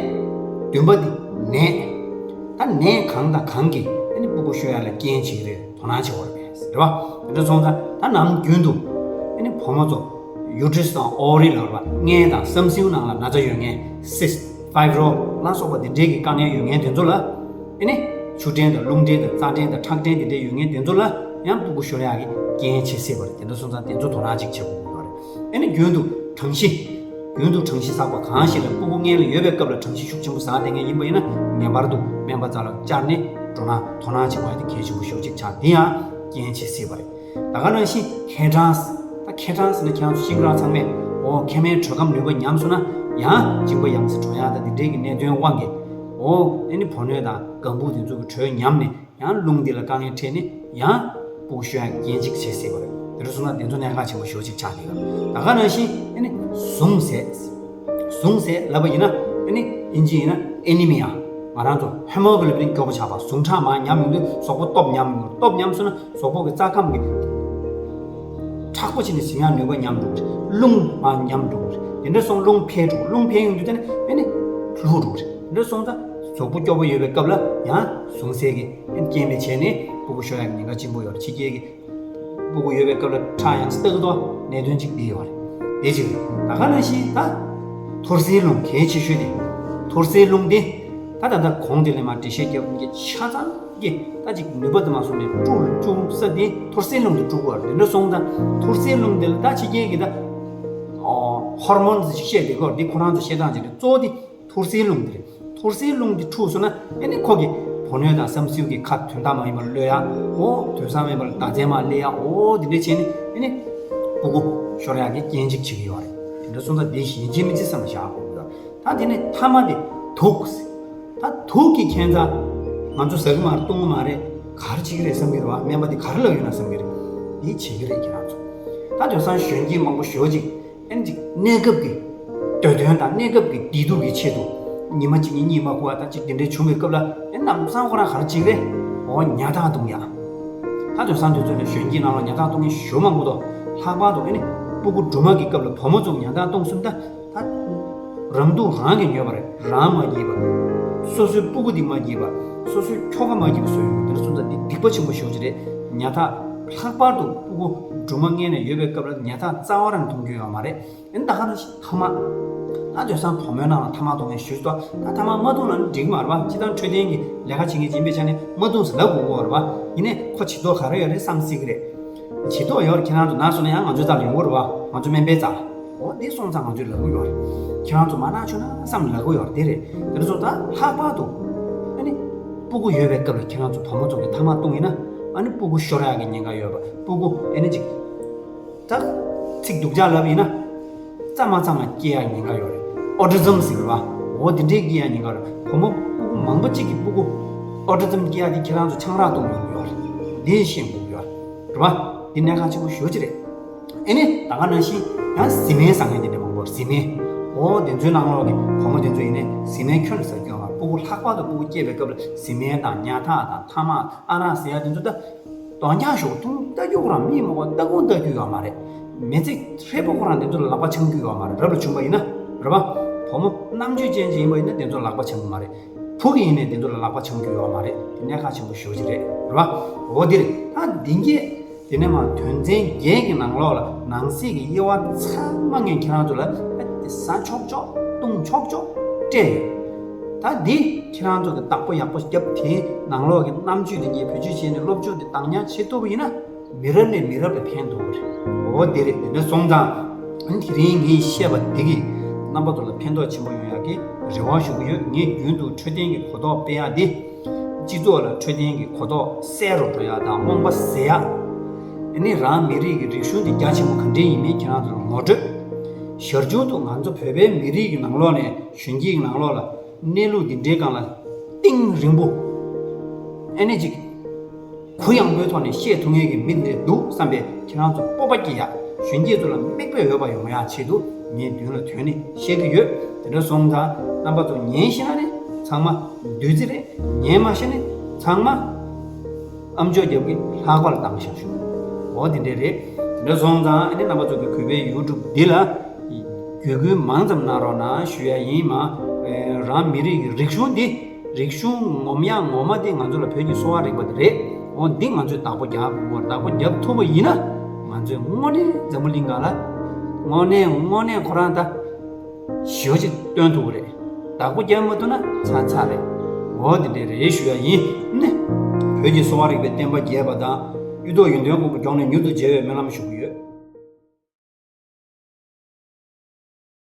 བདུན་པ་འདི་ནད། ད་ནད་གང་དང་གང་གིས་ཨ་ནི་སྤུ་གུ་ཤོར་ཡག་ལ་རྐྱེན་བྱེད་ཀྱི་རེད། དོ་སྣང་བྱེད་དགོས་རེད་པས། རེད་པ། དེ་འདྲ་སོང་ཙང་ད་ནམ་རྒྱུན་དུ་ཨ་ནི་བུ་མོ་ཚོ་ཡུ་ཊེ་རེ་སི་དང་ཨོ་ཝ་རི་ལབ་པ། མངལ་དང་བསམ་སེའུ་ནང་ལ་ན་ཚ་ཡོད་མཁན། སིསི་ཕའི་བྷི་རོ་ལ་སོགས་པ་དེ་འདྲའི་གི་དཀའ་ངལ་ཡོད་མཁན་དེ་ཚོ་ལ། ཨ་ནི་ཆུ་སྐྲན་དང་རླུང་སྐྲན་དང་རྩ་སྐྲན་དང་ཁྲག་སྐྲན་དེ་འདྲའི་ཡོད་མཁན་དེ་ཚོ་ལ་ཡང་སྤུ་གུ་ཤོར་ཡག་གི་རྐྱེན་བྱེད་སྲིད་པ་རེད། དེ་འདྲ་སོང་ཙང་དེ་ཚོ་དོ་སྣང་ཅིག་བྱེད་དགོས་ཀྱི་ཡོད་རེད། ཨ་ནི་རྒྱུན་དུ་གྲང་གཤིས། རྒྱུན་དུ་གྲང་གཤིས་ཚ་བ་གང་ཞིག་ལ། སྤུ་གུ་མངལ་ལ་ཡོད་པའི་སྐབས་ལ་གྲང་གཤིས་ཤུགས་ཆེན་པོ་ཟ་བསྡད་མཁན་ཡིན་པ་ཡིན་ན་ངེས་པར་དུ་སྨན་པ་རྩ་ལ་བཅར་ནས་འགྲོ་ན་དོ་སྣང་བྱེད་དགོས་ཡག་དེ་གལ་ཆེན་པོ་ཞེ་པོ་ཅིག་ཆགས། འདི་ཡང་རྐྱེན་བྱེད་སྲིད་པ་རེད། ད་ག་ནང་བཞིན་མཁལ་གྲངས། ད་མཁལ་གྲངས་ཟེར་ན་ཁྱེད་རང་ཚོ་ཤེས་ཀྱི་རེད། ཚང་མས། འོ་མཁལ་མའི་དྲོད་སྐམ་ནུས་པ་ཉམས་སོང་ན་ཡང་གཅིན་པ་ཡང་སེ་བྲོ་ཡག་དང་དེ་འདྲའི་གི་གནད་དོན་དབང་གིས། འོ་ཨ་ནི་ཕོ་སྣོད་དང་ལྒང་བུ་དེ་ཚོ་གི་དྲོད་ཉམས་ནས་ཡང་རླུང་འདི་ལ་དཀའ་ངལ་འཕྲད་ནས་ཡང་སྤུ་གུ་ཤོར་ཡག་རྐྱེན་གཅིག་བྱེད་སྲིད་པ་རེད། དེ་འདྲ་སོང་ན་དེ་ཚོ་གནད་འགག་ཆེན་པོ་ཞེ་པོ་ཅིག་ཆགས་ཀྱི་ཡོད། ད་ག་ནང་བཞིན་ཨ་ནི་ཟུངས་ཟད། ཟུངས་ཟད་ལབ་པ་ཡིན་ན་ཨ་ནི་ཨིན་ཇི་ཡིན་ན་ཨེ་ནི་མི་ཡ། ང་རང་ཚོ་ཧེ་མོ་གྷི་ལོ་བིན་སྐྱོ་པོ་ཆགས་པ། ཟུངས་ཁྲག་མར་ཉམས་ཡོང་དུས་གཟུགས་པོ་སྟོབས་ཉམས་ཡོང་། སྟོབས་ཉམས་སོང་ན་གཟུགས་པོ་གི་རྩ་ཁམས་ཀྱི་མཁྲེགས་པོ་བྱས་ནས་བཟི་ཡག་ནུས་པ་ཉམས་འགྲོ་གི་རེད། རླུང་མར་ཉམས་འགྲོ་གི་རེད། དེ་འདྲ་སོང་རླུང་འཕེལ་འགྲོ། རླུང་འཕེལ་ཡོང་དུས་དེ་ནི་ཨ་ནི་ལྷུག་འགྲོ་གི་རེད། དེ་འདྲ་སོང་ཙང་གཟུགས་པོ་སྐྱོ་པོ་ཡོད་པའི་སྐབས་ལ་ཡང་ཟུངས་ཟད་ཀྱི་རྐྱེན་པས་བྱས་ནས་སྤུ་གུ་ཤོར་ཡག་གི་ཉེན་ཁ་ཆེན་པོ་ཡོད་རེད། ཕྱི་རྒྱལ་གྱི་སྤུ་གུ་ཡོད་པའི་སྐབས་ལ་ཁྲག་ཡང་སྟག་ཏོ་གནད་དོན་གཅིག་འདི་ཡོད་རེད། དེ་གཅིག་རེད། ད་ག་ནང་བཞིན་ད་ཐོར་སེལ་རླུང་གལ་ཆེ་ཤོས་དེ། ཐོར་སེལ་རླུང་དེ་ད་ད་ལྟ་གོང་དེ་ལས་མར་འགྲེལ་བཤད་རྒྱབ་མཁན་ཆ་ཚང་གི་ད་ཅིག་ནུས་པ་དེ་མ་སོང་ནས་དཀྲུག་དཀྲུག་ས་དེ་ཐོར་སེལ་རླུང་དེ་དཀྲུག་གི་ཡོད་རེད། དེ་འདྲ་སོང་ཙང་ཐོར་སེལ་རླུང་དེ་ལ་ད་ཕྱི་རྒྱལ་གྱི་ད་ཧོར་མོན་ཟེར་བཤད་བསྡད་ཀྱི་ཡོད་རེད། འདི་ཁོ་རང་ཚོ་བཤད་སྟངས་ཅིག་རེད། གཙོ་བོ་དེ་ཐོར་སེལ་རླུང་འདི་རེད། ཐོར་སེལ་རླུང་འདི་འཁྲུགས་སོང་ན་ཨ་ནི་ཁོ་གི་ཕོ་སྣོད་དང་བསམ་སེའུ་གི་ཁ་དོན་དག་མ་ཡིན་པར་གློད་ཡག། འོ་དུས་སང་མེད་པར་ཟླ་མཚན་མར་སླེབས་ཡག། འོ་འདི་འདྲ་བྱས་ནས་ཨ་ནི་སྤུ་གུ་ཤོར་ཡག་གི་རྐྱེན་གཅིག་བྱེད་ཀྱི་ཡོད་རེད། དེ་འདྲ་སོང་ཙང་འདི་ཡིན་གཅིག་མིན་གཅིག་བསམ་བློ་བཞག་དགོས་ཀྱི་ཡོད་རེད། ད་དེ་ནས་མཐའ་མ་དེ་དུག། ད་དུག་གི་ཁྱད་མཚར། ང་ཚོ་ཟ་གི་མ་རེད། བཏུང་གི་མ་རེད། ག་རེ་བྱེད་ཀྱི་རེད་བསམ་གྱི་རེད་བ། སྨན་པ་དེ་ག་རེ་ལབ་ཡོད་ན་བསམ་གྱི་རེད། འདི་བྱེད་ཀྱི་རེད་ཁྱེད་རང་ཚོ། ད་དེང་སང་གཞོན་སྐྱེས་མང་པོ་ཞེ་པོ་ཅིག་ཨེ་ནི་ཅིག་གནས་སྐབས་ཀྱི་འདོད་དོན་དང་གནས་སྐབས་ཀྱི་བདེ་སྡུག་གི་ཆེད་དུ་ཉི་མ་གཅིག་གཉིས་གཉིད་མ་ཁུག་པ་དང་གཅིག་དེ་འདྲའི་བྱུང་བའི་སྐབས་ལ་ཨེ་ནམ་སང་ཁོ་རང་ག་རེ་བྱེད་ཀྱི་རེད། འོ་ཉ་ཐག་བཏུང་ཡག། ད་དེང་སང་དུས་ཚོད་ནས་གཞོན་སྐྱེས་ནང་ལ་ཉ་ཐག་བཏུང་མཁན་ཞེ་པོ་མང་པོ་འདུག། ལྷག་པར་དུ་ཨེ་ནི་སྤུ་གུ་སྦྲུམ་མ་གི་སྐབས་ལ་བུ་མོ་ཚོ་ཉ་ཐག་བཏུང་སོང་ད། ད་རང་སྡུག་རང་གིས་ཉོས་པ་རེད། རང་མ་རྒྱས་པ། སོ་སོའི་སྤུ་གུ་འདི་མ་སྐྱིད་པ། སོ་སོའི་ཁྱོ་ག་མ་སྐྱིད་པ་བཟོས་ཡོང་། དེ་འདྲ་སོང་ཙང་འདི་སྡིག་པ་ཆེན་པོ་ཞེ་པོ་ཅིག་རེད། ཉལ་ཐ་ལྷག་པར་དུ་སྤུ་གུ་སྦྲུམ་མ་མངལ་ནས་ཡོད་པའི་སྐབས་ལ་ཉལ་ཐ་རྩ་བ་རང་མཐོང་རྒྱུ་ཡོད་མ་རེད། ཨེ་ད་ག་ནང་བཞིན་ཐ་མག་ད་དེང་སང་བུ་མོའི་ནང་ལ་ཐ་མག་གཏོང་མཁན་ཞེ་པོ་ཅིག་འདུག་ད་ཐ་མག་མ་གཏོང་ན་འགྲིག་གི་མ་རེད་པ། སྤྱིར་བཏང་འཕྲོད་བསྟེན་གྱི་ལས་ཀ་བྱེད་མཁན་ཅིག་ཡིན་པའི་ཆ་ནས་མ་གཏོང་ཟེར་ལབ་དགོས་ཀྱི་ཡོད་རེད་པ། ཡིན་ནའི་ཁོ་བྱི་དོགས་ག་རེ་ཡོད་རེད་བསམ་སྲིད་ཀྱི་རེད། བྱི་དོགས་ཡོད་རེད། ཁྱེད་རང་ཚོ་ན་སོང་ན་ཡང་ང་ཚོའི་རྩ་ལ་ཡོང་གི་རེད་པ། ང་ཚོ་སྨན་པའི་རྩ་ལ། འོ་འདི་སོང་ཙང་ང་ཚོས་ལབ་ཀྱི་ཡོད་རེད། ཁྱེད་རང་ཚོ་མ་ན་བྱུང་ན་བསམ་ལབ་ཀྱི་ཡོད་རེད། དེ་རེད། དེ་ཚོ་ད་ལྷག་པར་དུ་ཨ་ནི་སྤུ་གུ་ཡོད་པའི་སྐབས་ལ་ཁྱེད་རང་ཚོ་བུ་མོ་ཚོ་གིས་ཐ་མག་བཏུང་ཡིན་ན་ཨ་ནི་སྤུ་གུ་ཤོར་ཡག་གི་ཉེན་ཁ་ཡོད་པ། སྤུ་གུ་ཨ་ནི་ཅིག་ད་ཚིག་སྡུག་ཅག་ལབ་ཡིན་ན་གཙང་མ་གཙང་མ་སྐྱེ་ཡག་ཉེན་ཁ་ཡོད་རེད། ཨོ་ཊི་ཛམ་ཟེར་བ། འོ་དེ་འདྲས་སྐྱེ་ཡག་ཉེན་ཁ་རེད། བུ་མོ་སྤུ་གུ་མང་པོ་གཅིག་གི་སྤུ་གུ་ཨོ་ཊི་ཛམ་སྐྱེ་ཡག་དེ་ཁྱེད་རང་ཚོ་ཆང་རག་བཏུང་ཡོང་གི་ཡོད་རེད། འདི་ཤེས་དགོས་ཀྱི་ཡོད་རེད་པ། འདི་གནད་འགག་ཆེན་པོ་ཞེ་པོ་ཅིག་རེད། ཨེ་ནི་ད་ག་ནང་བཞིན་ཡང་བཟི་སྨན་ཟ་མཁན་དེ་འདྲ་མང་པོ་རེད། བཟི་སྨན། འོ་དེ་ཚོའི་ནང་ལོགས་ཀྱི་བུ་མོ་དེ་ཚོ་ཡིན་ནའི་བཟི་སྨན་ཁྱོན་ནས་ཟ་རྒྱུ་ཡོད་མ་རེད། སྤུ་གུ་ལྷག་པར་དུ་སྤུ་གུ་སྐྱེས་པའི་སྐབས་ལ་བཟི་སྨན་དང་ཉལ་ཐ་དང་ཐ་མག་ཨ་རག་ཟེར་ཡ་དེ་ཚོ་ད་དོན་རྐྱང་ཞིག་འཐུང་ལྟ་རྒྱུ་ཁོ་རང་མིག་མ་གོ་ལྟ་ཁུངས་ལྟ་རྒྱུ་ཡོད་མ་རེད། མི་ཚེ་ཧྲིལ་པོ་ཁོ་རང་དེ་ཚོ་ལ་ལག་པ་འཆང་རྒྱུ་ཡོད་མ་རེད། རབ་ལ་བྱུང་པ་ཡིན་ན་རེད་པ། བུ་མོ་རྣམ་དཔྱོད་ཅན་ཅིག་ཡིན་པ་ཡིན་ན་དེ་ཚོ་ལ་ལག་པ་འཆང་གི་མ་རེད། བུ་གིས་ཡིན་ནའི་དེ་ཚོ་ལ་ལག་པ་འཆང་རྒྱུ་ཡོད་མ་རེད། དེ་གནད་འགག་ཆེན་པོ་ཞེ་པོ་ཅིག་རེད། རེད་པ། འོ་དེ་རེད། ད་འདི་གས་དེ་ནས་མར་དོན་ཚན་བརྒྱད་ཀྱི་ནང་ལོགས་ལ་ནང་གསེས་ཀྱི་དབྱེ་བ་ཚང་མ་ངས་ཁྱེད་རང་ཚོ་ལ་ཨ་དེ་ཟ་ཆོག་ཆོག་བཏུང་ཆོག་ཆོག་སྤྲད་ཡོད། ད་འདི་ཁྱེད་རང་ཚོ་གི་བདག་པོ་ཡག་པོ་རྒྱབ། དེའི་ནང་ལོགས་ཀྱི་རྣམ་དཔྱོད་དེ་ངས་བེད་སྤྱོད་བྱས་ནས་སློབ་སྦྱོང་དེ་བདག་ཉར་བྱེད་ཐུབ་པ་ཡིན་ན་མི་རབས་ནས་མི་རབས་ལ་ཕན་ཐོགས་པ་རེད། འོ་དེ་རེད། དེ་འདྲ་སོང་ཙང་དེ་རིང་ངས་བཤད་པ་འདི་གིས་རྣམ་པ་ཚོ་ལ་ཕན་ཐོགས་ཆེན་པོ་ཡོང་ཡག་གི་རེ་བ་ཞུ་གི་ཡོད། ངས་རྒྱུན་དུ་འཕྲོད་བསྟེན་གྱི་གོ་རྟོགས་སྤེལ་ཡག་འདི་སྤྱི་ཚོགས་ལ་འཕྲོད་བསྟེན་གྱི་གོ་རྟོགས་གསལ་རུ་འགྲོ་ཡག་དང་རྨོངས་པ་སེལ་ཡག་ཨ་ནི་རང་མི་རིགས་ཀྱི་རིག་གཞུང་འདི་རྒྱ་ཆེན་པོ་ག་འདྲས་ཡིན་མིན་ཁྱེད་རང་ཚོ་ལ་ངོ་སྤྲོད། ཞར་བྱུང་དུ་ང་ཚོ་བོད་པའི་མི་རིགས་ཀྱི་ནང་ལོགས་ནས་གཞོན་སྐྱེས་ཀྱི་ནང་ལོགས་ལ་གནས་ལུགས་འདི་འདྲའི་སྒང་ལ་གཏིང་རིང་པོ་ཨ་ནི་ཅིག་གུ་ཡངས་པོའི་ཐོག་ནས་བཤད་ཐུབ་མཁན་གྱི་མི་འདི་འདུག་བསམ་པའི་ཁྱེད་རང་ཚོ་སྤོབས་པ་སྐྱེ་ཡག་གཞོན་སྐྱེས་ཚོ་ལ་མིག་དཔེ་འོས་པ་ཡོང་ཡག་ཆེད་དུ་ངས་མདུན་ལ་ཐོན་ནས་བཤད་ཀྱི་ཡོད། དེ་འདྲ་སོང་ཙང་རྣམ་པ་ཚོ་ཉན་ཤེས་ན་ནི་ཚང་མ་བདུད་རྩི་རེད། ཉན་མ་ཤེས་ནི་ཚང་མ་ཨམ་ཅོག་རྒྱབ་ཀྱི་ལྷག་པར་བཏང་བཞག་ཞུ། འོ་དེ་འདྲས་རེད། དེ་འདྲ་སོང་ཙང་ཨ་ནི་རྣམ་པ་ཚོ་གི་གུས་པའི་ཡུ་ཊུབ་འདི་ལ་བརྒྱུད་སྐུལ་མང་ཙམ་གནང་རོགས་གནང་ཞུ་ཡ་ཡིན། མ་རང་མི་རིགས་ཀྱི་རིག་གཞུང་འདི་རིག་གཞུང་ངོམ་ཡག་ངོ་མ་དེ་ང་ཚོ་ལ་བོད་ཀྱི་གསོ་བ་རིག་པ་དེ་རེད། འོ་འདི་ང་ཚོས་བདག་པོ་རྒྱག་དགོས། བདག་པོ་རྒྱབ་ཐུབ་པ་ཡིན་ན་ང་ཚོས་དངོས་གནས་འཛམ་བུ་གླིང་སྒང་ལ་དངོས་གནས་དངོས་གནས་ཁོ་རང་ད་ཞེ་པོ་ཅིག་སྟོན་ཐུབ་ཀྱི་རེད། བདག་པོ་རྒྱབ་མ་ཐུབ་ན་ཚར་ཚར་རེད། འོ་འདི་འདྲས་རེད་ཞུ་ཡ་ཡིན། ནི་བོད་ཀྱི་གསོ་བ་རིག་པའི་བསྟན་པ་རྒྱས་པ་དང་གཡུ་ཐོག་ཡོན་ཏན་ཕུན་སུམ་ཚོགས་ནས་མྱུར་དུ་མཇལ་བའི་སྨོན་ལམ་ཞུ་གི་ཡོད།